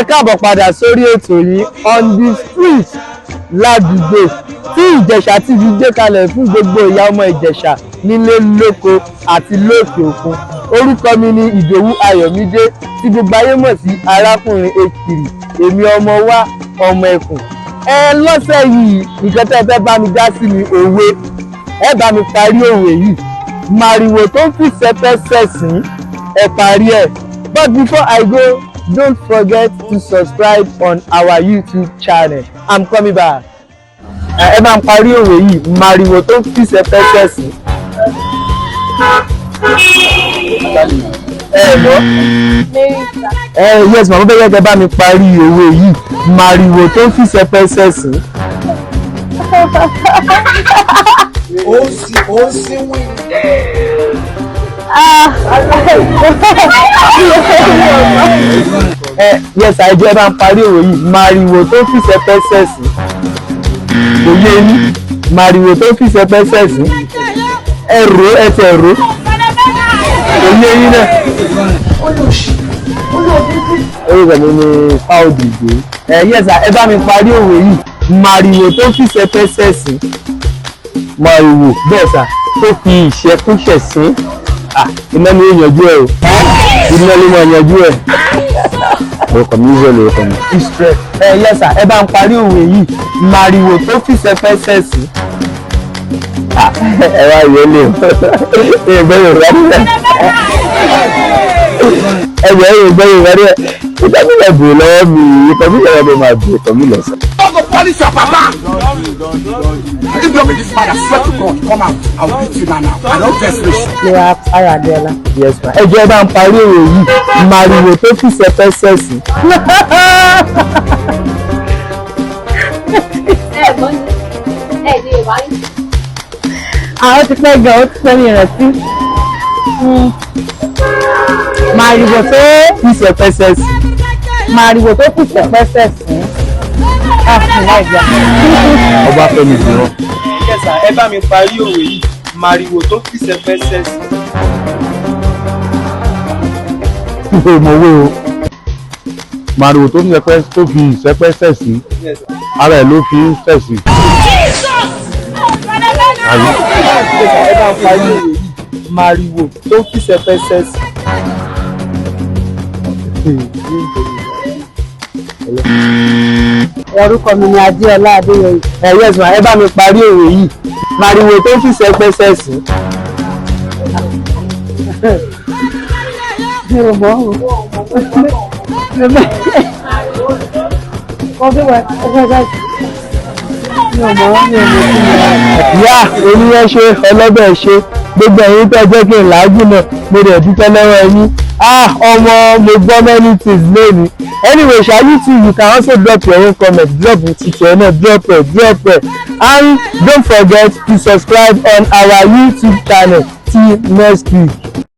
Ẹ káàbọ̀ padà sórí ètò yìí, On the Street, ládùúgbò tí Ìjẹ̀ṣà TV gbé kalẹ̀ fún gbogbo ìyá ọmọ Ìjẹ̀ṣà nílé, lóko àti lókè òkun. Orúkọ mi ni Ìdòwú Ayọ̀mídé, tí gbogbo ayé mọ̀ sí Arákùnrin Ekiri. Èmi ọmọ wa, ọmọ ẹkùn ẹ. Lọ́sẹ̀ yìí, nǹkan tẹ́ ẹ fẹ́ bá mi dá sí ni òwe. Ẹ bá mi parí òwe yìí: màrìwò tó ń fi sẹpẹ́ sẹ̀sìn. Ẹ parí ẹ̀. But before I go, don't forget to subscribe on our YouTube channel. I'm coming back. Ẹ máa ń parí òwe yìí: màrìwò tó ń fi sẹpẹ́ sẹ̀sìn. Ẹ mọ̀ ẹ. Yes, màmá, bẹ́ẹ̀ kẹ́ bá mi parí òwe yìí: màrìwò tó ń fi sẹpẹ́ sẹ̀sìn. Ó ń sí wí. Ẹ yes, àìjọ, ẹ bá ń parí òwe yìí: màrìwò tó fi sẹpẹ́ sẹ̀sìn. Kò yé yín? Màrìwò tó fi sẹpẹ́ sẹ̀sìn. Ẹ rò ó, ẹ tẹ̀ rò ó. Kò yé yín náà. Orúkọ mi ni Fáwọdì Ìgbò. Ẹ yes, ẹ bá mi parí òwe yìí: màrìwò tó fi sẹpẹ́ sẹ̀sìn. Màrìwò, bẹ́ẹ̀ sà, tó fi ìṣẹ́kúṣẹ̀ sín. Ah, iná ni ó yanjú ẹ o, iná ló máa yanjú ẹ. Orúkọ mi Israel, orúkọ mi. Israel. Ẹ yes sir, ẹ bá ń parí òwe yìí: màrìwò tó fi sẹpẹ́ sẹ̀sìn. Ẹ wá yẹ lé o, ẹ gbọ́ Yorùbá nílẹ̀, ẹ gbọ́ Yorùbá, Yorùbá nílẹ̀. Ìgbà mi lè bèrè lọ́wọ́ mi, ìkọ̀ mi lọ́wọ́ mi máa bèrè ìkọ̀ mi lọ sọ. God go punish your papa. If not be this man, I swear to God, come out. I will beat you now now. I don't test this. Lera Ayọ̀ Adéọlá. Yes ma, ẹ jẹ́ ẹ bá ń parí òwe yìí: màrìwò tó fi sẹpẹ́ sẹ̀sìn. Ẹ gbọ́ ni ẹ ní Yorùbá yìí. Àwọn ti pẹ́ gan, ó ti pẹ́ mi ìrántí. Màrìwò tó fi sẹpẹ́ sẹ̀sìn. Màrìwò tó kù sẹ̀pẹ́sẹ̀ sí. Ah, ìlà ìgbà. Ọba Fẹ́mi dùrọ. Yes sir, ẹ bá mi parí òwe yìí: màrìwò tó fi sẹpẹ́ sẹ̀sìn. Fífẹ́ ìmọ̀wé o, màrìwò tó fi sẹpẹ́, tó fi ìsẹpẹ́ sẹ̀sìn, Yes sir. ara ẹ̀ ló fi ń sẹ̀sìn. Àbí? Yes sir, ẹ bá ń parí òwe yìí: màrìwò tó fi sẹpẹ́ sẹ̀sìn. Orúkọ mi ni Adéọlá Adéyẹyè. Ẹ yes ma, ẹ bá mi parí òwe yìí: màrìwò tó fi sẹpẹ́ sẹ̀sìn. Mi ò mọ̀ o. Wọ́n fi wẹ̀ ẹgbẹ́ báyìí. Mi ò mọ̀, mi ò mọ̀ sí mi. Yá, oníyẹn ṣe, ọlọ́bẹ̀ ṣe, gbogbo ẹ̀yin tẹ́ jẹ́ kí n làágùn náà, mo dẹ̀ dúpẹ́ lọ́wọ́ yín. Ah, ọmọ, mo gbọ́ many things lónìí. Anyway sha, you too, you can also drop your own comment. Drop titi ẹ náà, drop ẹ, drop ẹ, and don't forget to subscribe on our YouTube channel. Till next week.